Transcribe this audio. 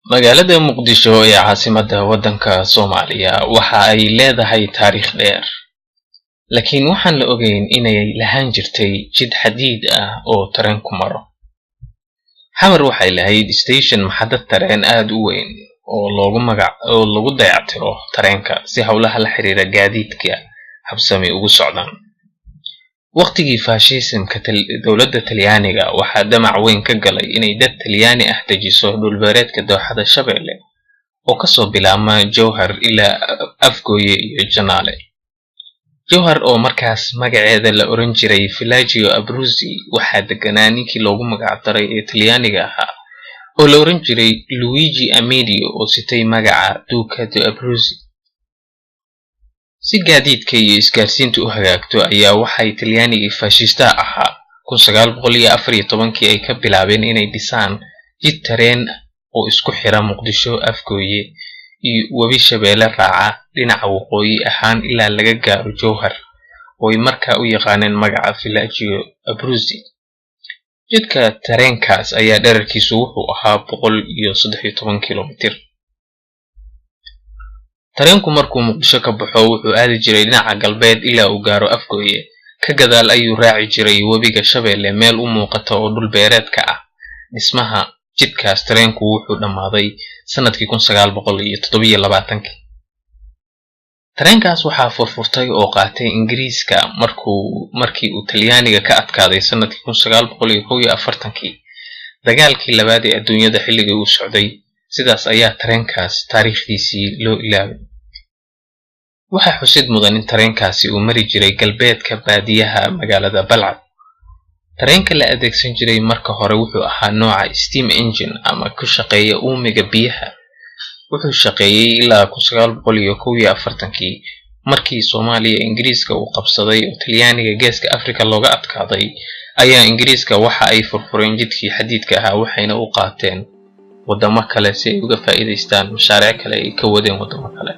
Magaalada Muqdisho ee caasimadda waddanka Soomaaliya waxa ay leedahay taariikh dheer, laakiin waxaan la ogeyn inay lahaan jirtay jid xadiid ah oo tareenku maro. Xamar waxay lahayd station maxaddad tareen aad u weyn oo loogu magac oo lagu dayactiro tareenka si howlaha la xiriira gaadiidka habsami ugu socdaan. Waqtigii faashisimka dowladda Talyaaniga waxaa damac weyn ka galay inay dad Talyaani ah dejiso dhulbeereedka dooxada Shabeelle oo kasoo bilaabma Jowhar ilaa Afgooye iyo Janaale. Jowhar oo markaas magaceeda la oran jiray Villaggio Abruzzi waxaa deganaa ninkii loogu magac daray ee Talyaaniga ahaa oo la oran jiray Luigi Amedeo oo sitay magaca Duca d'Abruzzi. Si gaadiidka iyo isgaarsiintu u hagaagto ayaa waxay Talyaanigii faashistaha ahaa 1914-kii ay ka bilaabeen inay dhisaan jid tareen oo isku xira Muqdisho, Afgooye iyo webi Shabeelle raaca dhinaca waqooyi ahaan ilaa laga gaaro Jowhar oo ay markaa u yaqaaneen magaca Villaggio Abruzzi. Jidka tareenkaas ayaa dhererkiisu wuxuu ahaa 113 kilomitir. Tareenku markuu Muqdisho ka baxo wuxuu aadi jiray dhinaca galbeed ilaa uu gaaro Afgooye. Ka gadaal ayuu raaci jiray webiga Shabeelle meel u muuqata oo dhul beereedka ah. Dhismaha jidkaas tareenku wuxuu dhammaaday sanadkii 1927-kii. Tareenkaas waxaa furfurtay oo qaatay Ingiriiska markii uu Talyaaniga ka adkaaday sanadkii 1941-kii, dagaalkii labaad ee adduunyada xilligii uu socday. Sidaas ayaa tareenkaas taariikhdiisii loo ilaabay. Waxaa xusid mudan in tareenkaasi uu mari jiray galbeedka baadiyaha magaalada Balcad. Tareenka la adeegsan jiray marka hore wuxuu ahaa nooca steam engine ama ku shaqeeya uumiga biyaha. Wuxuu shaqeeyey ilaa 1941-kii. Markii Soomaaliya Ingiriiska uu qabsaday oo Talyaaniga Geeska Afrika looga adkaaday ayaa Ingiriiska waxa ay furfureen jidkii xadiidka ahaa, waxayna u qaateen wadamo kale si ay uga faa'iidaystaan mashaariic kale ay ka wadeen wadamo kale.